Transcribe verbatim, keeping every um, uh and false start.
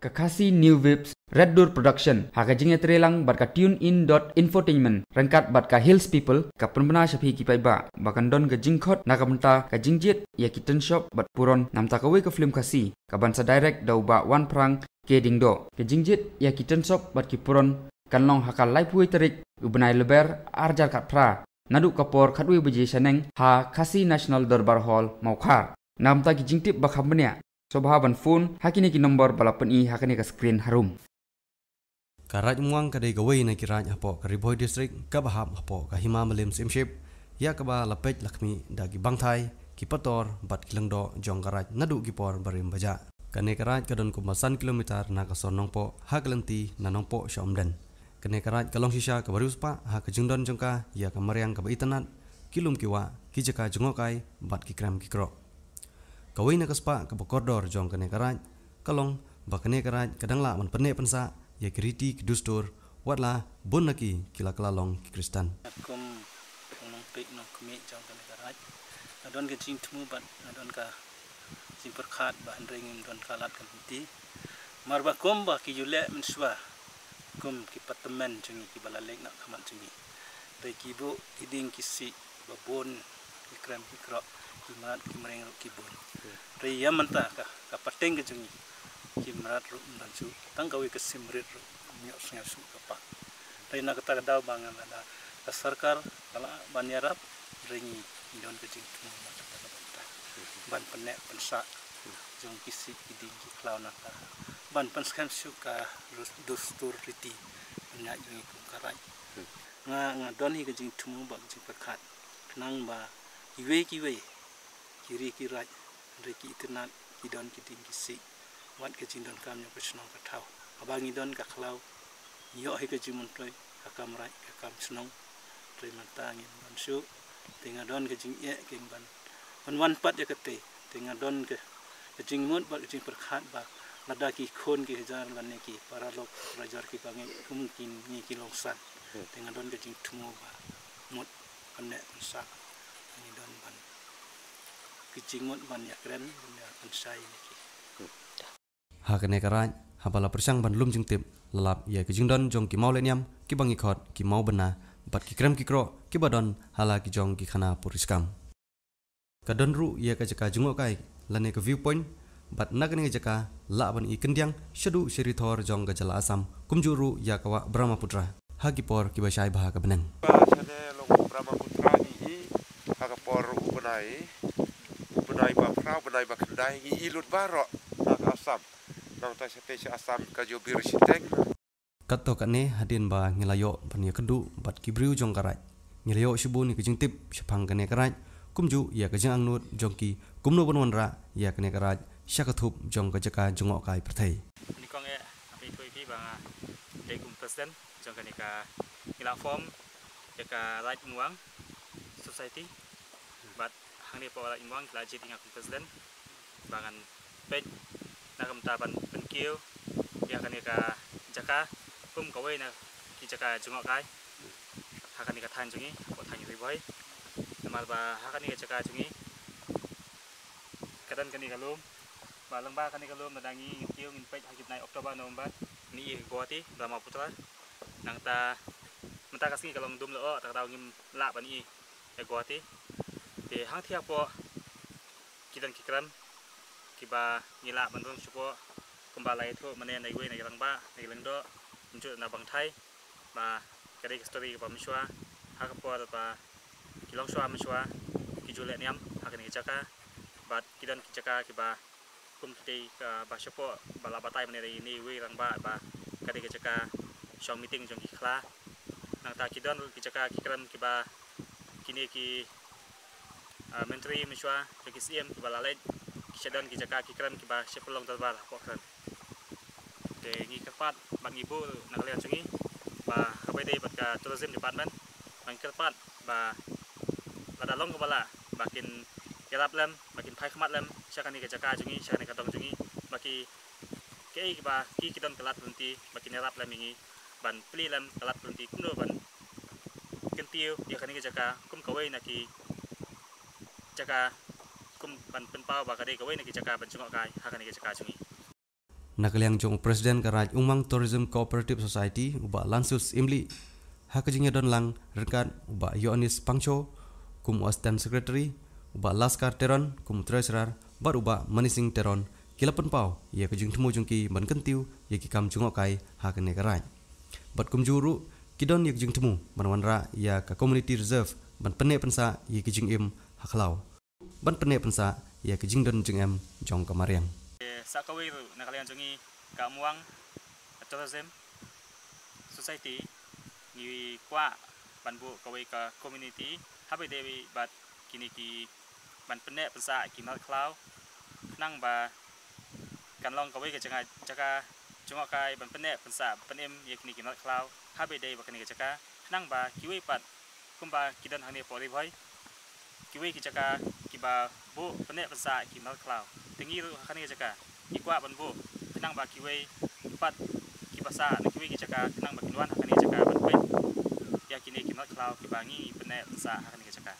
Ka Khasi New Waves Red Door Production, ha ka jingïatreilang bad ka Tune In dot Infotainment, ryngkat bad ka Hills People, ka pynbna sha phi ki paidbah ba kan don ka jingkhot na ka bynta ka jingjied ïa ki tynshop bad puron, namta kawei ka film Khasi ka ban sa direct da u Bah Wanphrang K Diengdoh. Ka jingjied ïa ki tynshop bad ki puron kan long ha ka laiphew tarik u bnai Lber arhajar khatphra, naduh ka por khatwei baje shaneng ha Khasi National Dorbar Hall, Mawkhar. Na ka bynta ki jingtip ba kham bniah, sngewbha ban phone ha kine ki nombor ba la pyni ha kane ka screen harum. Ka Raid Umwang ka dei kawei na ki raid hapoh ka Ri Bhoi District kaba hap hapoh ka Hima Mylliem Syiemship, ïa kaba la peit la khmih da ki bangthai, ki pator bad ki lyngdoh jong ka raid naduh ki por barim bajah. Kane ka raid ka don kumba san kilometer na ka sor Nongpoh ha ka lynti na Nongpoh sha Umden. Kane ka raid ka long shisha kaba riewspah ha ka jingdon jong ka ïa ka mariang kaba itynnad, ki lum ki wah, ki jaka jngohkai bad ki krem ki kroh. Kawei na ka spah kaba kordor jong kane ka raid ka long ba kane ka raid ka dang lah ban pynneh pynsah ïa ki riti ki dustur, watla bun na ki ki la kylla long ki Khristan. Kum u nongpeit nongkhmih jong kane ka raid, nga don ka jingthmu bad nga don ka jingpyrkhat ba hynrei ngim don ka lad ka lynti. Namar ba kumba ki ju leh mynshuwa, kum ki patman jong ngi kiba la leit na khmat jong ngi, hynrei ki buh ki dieng ki siej ba bun, ki krem ki kroh, ki mrad ki mreng ruh ki bun. Hynrei ïa mynta ka, ka pateng ka jong ngi, ki mrad ruh ym don shuh, tang kawei ka sim rit ruh ym ïohsngew shuh ka pak. Hynrei na kata ka daw ba nga la da ka sorkar ka la ban ïarap, hynrei ngi, ngi don ka jingthmu na kata ka bynta ban pynneh pynsah jong ki siej ki dieng ki khlaw, nangta ban pynskhem shuh ka rus-, dustur riti pynïaid jong ngi kum ka raid. Nga, nga don hi ka jingthmu bad ka jingpyrkhat khnang ba kiwei kiwei ki ri ki raid, hynrei ki itynnad, ki don ki dieng ki siej, wat ka jingdonkam jong ka shnong ka thaw. Haba ngi don ka khlaw, ngi ïoh hi ka jingmyntoi ha ka kam raid ka kam shnong. Hynrei mynta ngim don shuh, te nga don ka jingeh keiñ ban, ban wan pat ïa kata. Te nga don ka, ka jingmut bad ka jingpyrkhat ba lada ki khun ki hajar lane ki paralok parajor kiba ngeit kum ki ngi ki longsan, te nga don ka jingthmu ba mut ban pynneh pynsah, ngi don ban, ka jingmut ban ïakren, ban ïapynshai ïa ki. Ha kane ka raid, haba la pyrshang ban lum jingtip, la lap ïa ki jingdon jong ki mawlehniam kiba ngi khot ki mawbynna bad ki krem ki kroh kiba don ha la ki jong ki khana puriskam. Ka don ruh ïa ka jaka jngohkai lane ka viewpoint, bad na kane ka jaka lah ban i kyndiang shaduh sha ri thor jong ka jylla Assam, kumjuh ruh ïa ka wah Brahmaputra ha ki por kiba shai bha ka bneng. Ba shane long Brahmaputra ngi i ha ka por u bnai, u bnai ba phra, u bnai ba khyndai ngi i lut baroh na ka Assam. Nangta shatei sha Assam ka jubir shiteng. Katto katne hadien ba ngi la ïoh ban ïakynduh bad ki briew jong ka raid, ngi la ïoh shibun ïa ka jingtip shaphang kane ka raid, kumjuh ïa ka jingangnud jong ki kumno ban wanrah ïa kane ka raid sha ka thup jong ka jaka jngohkai pyrthei. Nyngkong eh, nga pynithuh ïa phi ba nga dei kum president jong kane ka, ngi la form ïa ka Raid Umwang Society, bad hangne hapoh Raid Umwang ki la jied ïa nga kum president ba ngan peit na ka bynta ban pynkiew ïa kane ka jaka kum kawei na ki jaka jngohkai ha kane ka thaiñ jong ngi, hapoh thaiñ Ri Bhoi. Namar ba ha kane ka jaka jong ngi ka don kane ka lum, ba lyngba kane ka lum lada ngi ngin kiew ngin peit ha ki bnai October, November, ngi i ha Guwahati, Brahmaputra. Nangta mynta ka sngi ka long dum lyoh, ta ka daw ngim lah ban i ha Guwahati. Te hangtei hapoh ki don ki krem kiba ngi lah ban rung shapoh, kumba la ïathuh mynne na iwei na i rangbah, na i lyngdoh, kumjuh na bangthai, ba ka dei ka story kaba mynshuwa ha ka por ba ki longshuwa mynshuwa ki ju leh niam ha kane ka jaka. Bad ki don ki jaka kiba kum kitei kaba shapoh ba la batai mynne da ine iwei rangbah ba ka dei ka jaka shong meeting jong ki khla. Nangta ki don ruh ki jaka ki krem kiba kine ki, ah, myntri mynshuwa jong ki Syiem kiba la leit, ki shu don ki jaka ki krem kiba shu pynlong dorbar hapoh kren. Te ngi kyrpad bad ngi buh na ka liang jong ngi ba kaba ïadei bad ka tourism department, ba ngi kyrpad ba lada long kaba lah ba kin ïarap lem, ba kin phai khmat lem sha kane ka jaka jong ngi, sha kane ka dong jong ngi, ba ki, kiei kiba ki, ki don ka lad ka lynti ba kin ïarap lem ïa ngi ban plie lem ka lad ka lynti kumno ban kyntiew ïa kane ka jaka kum kawei na ki jaka, kum ban pynpaw ba ka dei kawei na ki jaka ban jngohkai ha kane ka jaka jong ngi. Na ka liang jong u President ka Raid Umang Tourism Cooperative Society, u Bah Lansus Imli, ha ka jingïadon lang ryngkat u Bah Ioannis Pangcho kum u Assistant Secretary, u Bah Laskar Teron kum u Treasurer, bad u Bah Manising Teron, ki la pynpaw ïa ka jingthmu jong ki ban kyntiew ïa ki kam jngohkai ha kane ka raid. Bad kumjuh ruh ki don ïa ka jingthmu ban wanrah ïa ka community reserve ban pynneh pynsah ïa ka jingim ha khlaw, ban pynneh pynsah ïa ka jingdon jingem jong ka mariang. Sa kawei ruh na ka liang jong ngi ka Umang Tourism Society, ngi kwah ban buh kawei ka community haba ïadei bad kine ki ban pynneh pynsah ki mrad khlaw, khnang ba kan long kawei ka jaka, jaka jngohkai ban pynneh pynsah pynim ïa kine ki mrad khlaw haba ïadei bad kane ka jaka, khnang ba kiwei pat kumba ki don hangne hapoh Ri Bhoi, kiwei ki jaka kiba buh pynneh pynsah ki mrad khlaw, te ngi ruh ha kane ka jaka ngi kwah ban buh khnang ba kiwei pat kiba sah na kiwei ki jaka khnang ba kin wan ha kane ka jaka ban peit ïa kine ki mrad khlaw kiba ngi pynneh pynsah ha kane ka jaka.